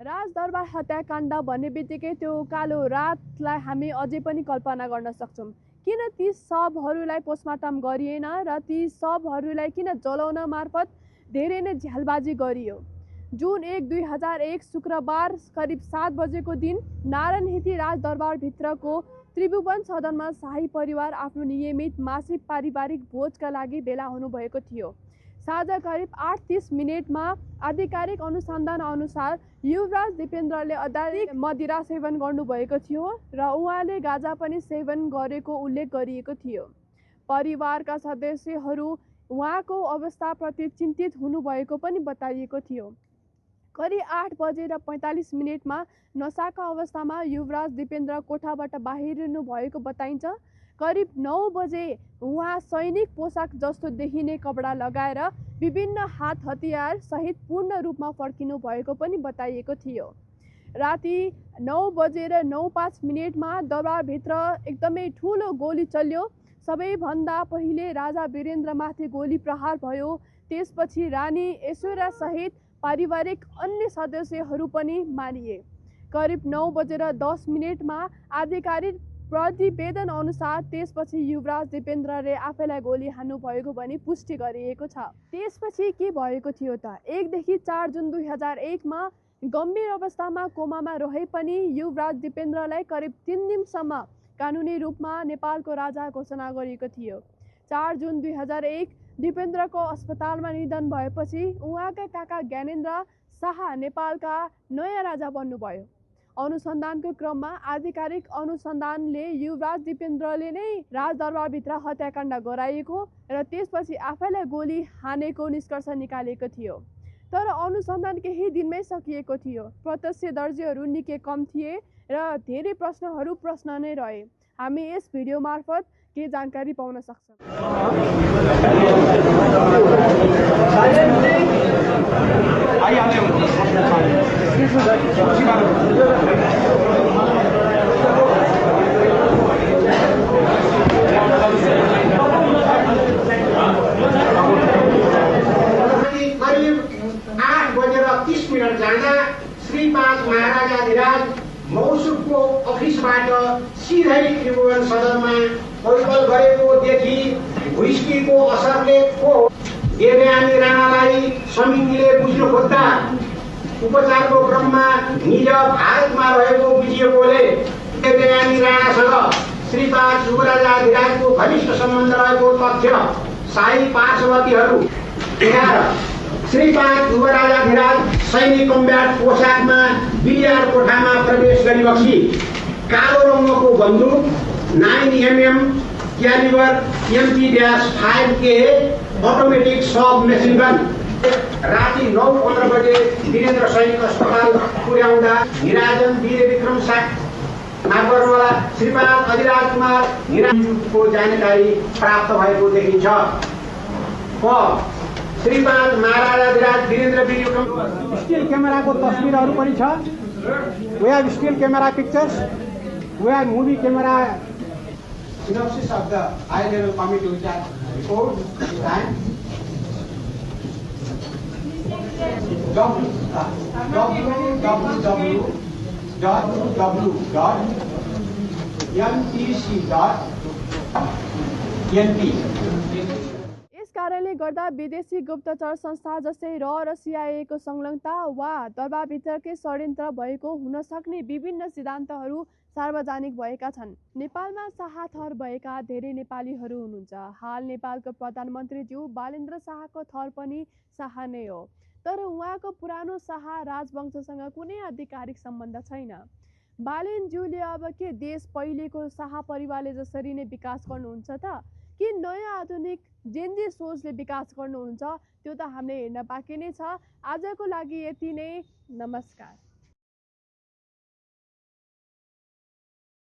राजदरबार हत्याकाण्ड भन्ने बित्तिकै त्यो कालो रातलाई हामी अझै पनि कल्पना गर्न सक्छौँ। किन ती शवहरूलाई पोस्टमार्टम गरिएन र ती शवहरूलाई किन जलाउन मार्फत धेरै नै झ्यालबाजी गरियो। जुन 1, 2001 शुक्रबार करिब 7 बजेको दिन नारायणहिटी राजदरबारभित्रको त्रिभुवन सदनमा शाही परिवार आफ्नो नियमित मासिक पारिवारिक भोजका लागि भेला हुनुभएको थियो। साँझ करिब 8:30 आधिकारिक अनुसन्धान अनुसार युवराज दिपेन्द्रले अत्याधिक मदिरा सेवन गर्नुभएको थियो र उहाँले गाँजा पनि सेवन गरेको उल्लेख गरिएको थियो। परिवारका सदस्यहरू उहाँको अवस्थाप्रति चिन्तित हुनुभएको पनि बताइएको थियो। करिब 8:45 नशाका अवस्थामा युवराज दिपेन्द्र कोठाबाट बाहिरिनु भएको बताइन्छ। करिब 9 बजे उहाँ सैनिक पोसाक जस्तो देखिने कपडा लगाएर विभिन्न हात हतियार सहित पूर्ण रूपमा फर्किनु भएको पनि बताइएको थियो। राति 9:09 दरबारभित्र एकदमै ठुलो गोली चल्यो। सबैभन्दा पहिले राजा वीरेन्द्रमाथि गोली प्रहार भयो। त्यसपछि रानी ऐश्वर्या सहित पारिवारिक अन्य सदस्यहरू पनि मारिए। करिब 9:10 आधिकारिक प्रतिवेदन अनुसार त्यसपछि युवराज दिपेन्द्रले आफैलाई गोली हान्नु भएको भनी पुष्टि गरिएको छ। त्यसपछि के भएको थियो त? 1 देखि 4 जुन 2001 गम्भीर अवस्थामा कोमामा रहे पनि युवराज दिपेन्द्रलाई करिब 3 दिनसम्म कानुनी रूपमा नेपालको राजा घोषणा गरिएको थियो। 4 जुन 2001 दिपेन्द्रको अस्पतालमा निधन भएपछि उहाँका काका ज्ञानेन्द्र शाह नेपालका नयाँ राजा बन्नुभयो। अनुसन्धानको क्रममा आधिकारिक अनुसन्धानले युवराज दिपेन्द्रले नै राजदरबारभित्र हत्याकाण्ड गराएको र त्यसपछि आफैलाई गोली हानेको निष्कर्ष निकालेको थियो। तर अनुसन्धान केही दिनमै सकिएको थियो। प्रत्यक्षदर्शीहरू निकै कम थिए र धेरै प्रश्नहरू प्रश्न नै रहे। हामी यस भिडियो मार्फत केही जानकारी पाउन सक्छौँ। करिब 8:30 जाँदा श्री 5 महाराजाधिराज मौसुफको अफिसबाट सिधै त्रिभुवन सदनमा पैदल गरेको देखि व्हिस्कीको असरले को देवयानी राणालाई समितिले बुझ्नु खोज्दा उपचारको क्रममा निज भारतमा रहेको बुझिएकोले देवयानी राणासँग श्री 5 युवराजाधिराजको घनिष्ठ सम्बन्ध रहेको तथ्य शाही पार्श्ववर्तीहरू देखाएर श्री 5 युवराजाधिराज सैनिक कम्ब्याट पोसाकमा बिलियार्ड कोठामा प्रवेश गरेपछि कालो रङको बन्दुक 9mm क्यालिबर MP-5K अटोमेटिक सब मेसिन गन राति 9:15 बजे वीरेन्द्र सैनिक अस्पताल पुर्याउँदा निराजन वीर विक्रम नागरवाला श्रीपाद अधिराज कुमार निराजनको जानकारी प्राप्त भएको देखिन्छ। श्रीपाद महाराजाधिराज वीरेन्द्र विक्रम स्टिल क्यामेराको तस्बिरहरू पनि छ। We have still camera pictures. We have movie camera. Synopsis of the high level committee which are report and www.ntc.np यस कारणले गर्दा विदेशी गुप्तचर संस्था जस्तै र CIA को संलग्नता वा दरबारभित्रकै षड्यन्त्र भएको हुन सक्ने विभिन्न सिद्धान्तहरू सार्वजनिक भएका छन्। नेपालमा शाह थर भएका धेरै नेपालीहरू हुनुहुन्छ। हाल नेपालको प्रधानमन्त्रीज्यू बालेन्द्र शाहको थर पनि शाह नै हो। तर उहाँको पुरानो शाह राजवंशसँग कुनै आधिकारिक सम्बन्ध छैन। बालेनज्यूले अब के देश पहिलेको शाह परिवारले जसरी नै विकास गर्नुहुन्छ त कि नयाँ आधुनिक जेन्जी सोचले विकास गर्नुहुन्छ त्यो त हामीले हेर्न बाँकी नै छ। आजको लागि यति नै। नमस्कार।